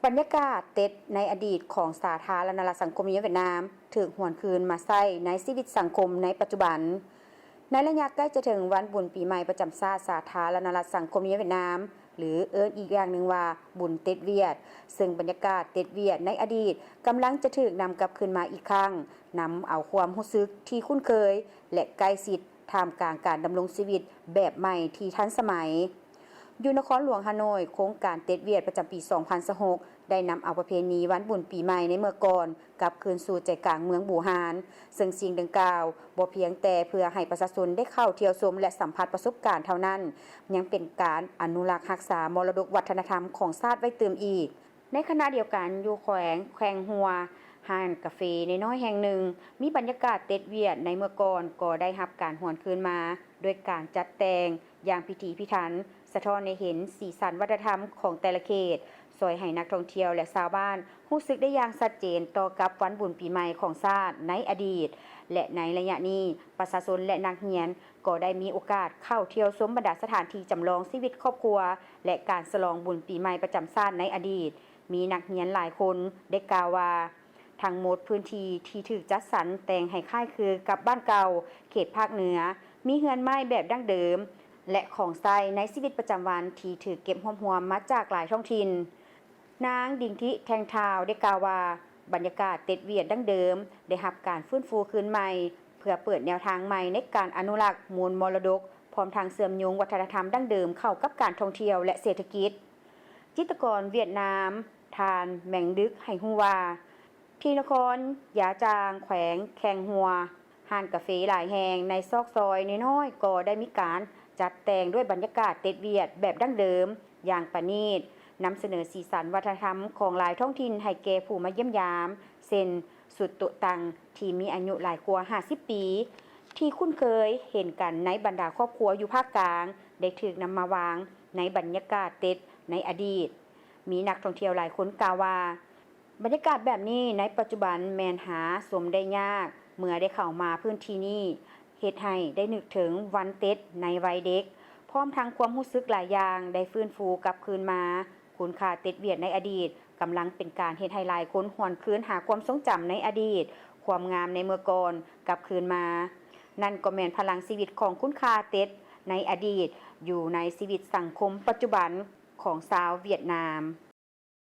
ບັນຍາກາດເຕັດໃນອະດີດຂອງສາທາລະນະລັດສັງຄົມນິຍົມຫວຽດນາມ ຖືກຫວນຄືນມາໃຊ້ໃນຊີວິດສັງຄົມໃນປັດຈຸບັນ. ໃນໄລຍະໃກ້ຈະເຖິງວັນບຸນປີໃໝ່ປະຈຳຊາດສາທາລະນະລັດສັງຄົມນິຍົມຫວຽດນາມ ຫຼື ເອີ້ນອີກຢ່າງໜຶ່ງວ່າ ບຸນເຕັດຫວຽດ, ເຊິ່ງບັນຍາກາດເຕັດຫວຽດໃນອະດີດກຳລັງຈະຖືກນຳກັບຄືນມາອີກຄັ້ງ, ນຳເອົາຄວາມຮູ້ສຶກທີ່ຄຸ້ນເຄີຍ ແລະ ໃກ້ຊິດ ທ່າມກາງການດຳລົງຊີວິດແບບໃໝ່ທີ່ທັນສະໄໝ. ຢູ່ນະຄອນຫຼວງຮ່າໂນ້ຍ, ໂຄງການເຕັດຫວຽດປະຈຳປີສອງພັນຊາວຫົກ ໄດ້ນຳເອົາປະເພນີວັນບຸນປີໃໝ່ໃນເມື່ອກ່ອນ ກັບຄືນສູ່ໃຈກາງເມືອງບູຮານ, ເຊິ່ງສິ່ງດັ່ງກ່າວບໍ່ພຽງແຕ່ເພື່ອໃຫ້ປະຊາຊົນໄດ້ເຂົ້າທ່ຽວຊົມ ແລະ ສຳຜັດປະສົບການເທົ່ານັ້ນ, ຍັງເປັນການອະນຸລັກຮັກສາມໍລະດົກວັດທະນະທຳຂອງຊາດໄວ້ຕື່ມອີກ. ໃນຂະນະດຽວກັນ, ຢູ່ແຂວງແຄງຫົວ, ຮ້ານກາເຟນ້ອຍໆແຫ່ງໜຶ່ງ ມີບັນຍາກາດເຕັດຫວຽດໃນເມື່ອກ່ອນ ກໍໄດ້ຮັບການຫວນຄືນມາ ດ້ວຍການຈັດແຕ່ງຢ່າງພິຖີພິຖັນ, ສະທ້ອນໃຫ້ເຫັນສີສັນວັດທະນະທຳຂອງແຕ່ລະເຂດ, ຊ່ອຍໃຫ້ນັກທ່ອງທ່ຽວ ແລະ ຊາວບ້ານຮູ້ສຶກໄດ້ຢ່າງຊັດເຈນຕໍ່ກັບວັນບຸນປີໃໝ່ຂອງຊາດໃນອະດີດ ແລະ ໃນໄລຍະນີ້, ປະຊາຊົນ ແລະ ນັກຮຽນກໍໄດ້ມີໂອກາດເຂົ້າທ່ຽວຊົມບັນດາສະຖານທີ່ຈຳລອງຊີວິດຄອບຄົວ ແລະ ການສະຫຼອງບຸນປີໃໝ່ປະຈຳຊາດໃນອະດີດ. ມີນັກຮຽນຫຼາຍຄົນໄດ້ກ່າວວ່າ, ທັງໝົດພື້ນທີ່ທີ່ຖືກຈັດສັນແຕ່ງໃຫ້ຄ້າຍຄືກັບບ້ານເກົ່າ, ເຂດພາກເໜືອ, ມີເຮືອນໄມ້ແບບດັ້ງເດີມ ແລະ ຂອງໃຊ້ໃນຊີວິດປະຈຳວັນທີ່ຖືກເກັບຮວບຮວມມາຈາກຫຼາຍທ້ອງຖິ່ນ. ນາງ ດິງທິ ແທງທາວ ໄດ້ກ່າວວ່າ, ບັນຍາກາດເຕັດຫວຽດດັ້ງເດີມໄດ້ຮັບການຟື້ນຟູຄືນໃໝ່ ເພື່ອເປີດແນວທາງໃໝ່ໃນການອະນຸລັກມູນມໍລະດົກ, ພ້ອມທັງເຊື່ອມໂຍງວັດທະນະທຳດັ້ງເດີມເຂົ້າກັບການທ່ອງທ່ຽວ ແລະ ເສດຖະກິດ. ຈິດຕະກອນຫວຽດນາມ ທ່ານ ແມງດຶກ ໃຫ້ຮູ້ວ່າ, ທີ່ນະຄອນຢາຈາງ ແຂວງແຄງຫົວ, ຮ້ານກາເຟຫຼາຍແຫ່ງໃນຊອກຊອຍນ້ອຍໆ ກໍໄດ້ມີການຈັດແຕ່ງດ້ວຍບັນຍາກາດເຕັດຫວຽດແບບດັ້ງເດີມຢ່າງປະນີດ, ນຳສະເໜີສີສັນວັດທະນະທຳຂອງຫຼາຍທ້ອງຖິ່ນໃຫ້ແກ່ຜູ້ມາຢ້ຽມຢາມ, ເຊັ່ນ ຊຸດໂຕະຕັງທີ່ມີອາຍຸຫຼາຍກວ່າຫ້າສິບປີ, ທີ່ຄຸ້ນເຄີຍເຫັນກັນໃນບັນດາຄອບຄົວຢູ່ພາກກາງ ໄດ້ຖືກນຳມາວາງໃນບັນຍາກາດເຕັດໃນອະດີດ. ມີນັກທ່ອງທ່ຽວຫຼາຍຄົນກ່າວວ່າ, ບັນຍາກາດແບບນີ້ໃນປັດຈຸບັນແມ່ນຫາຊົມໄດ້ຍາກ, ເມື່ອໄດ້ເຂົ້າມາພື້ນທີ່ນີ້ ເຮັດໃຫ້ໄດ້ນຶກເຖິງວັນເຕັດໃນໄວເດັກ, ພ້ອມທັງຄວາມຮູ້ສຶກຫຼາຍຢ່າງໄດ້ຟື້ນຟູກັບຄືນມາ. ຄຸນຄ່າເຕັດຫວຽດໃນອະດີດກຳລັງເປັນການເຮັດໃຫ້ຫຼາຍຄົນຫວນຄືນຫາຄວາມຊົງຈຳໃນອະດີດ, ຄວາມງາມໃນເມື່ອກ່ອນກັບຄືນມາ. ນັ້ນກໍແມ່ນພະລັງຊີວິດຂອງຄຸນຄ່າເຕັດໃນອະດີດ ຢູ່ໃນຊີວິດສັງຄົມປັດຈຸບັນ ຂອງຊາວຫວຽດນາມ.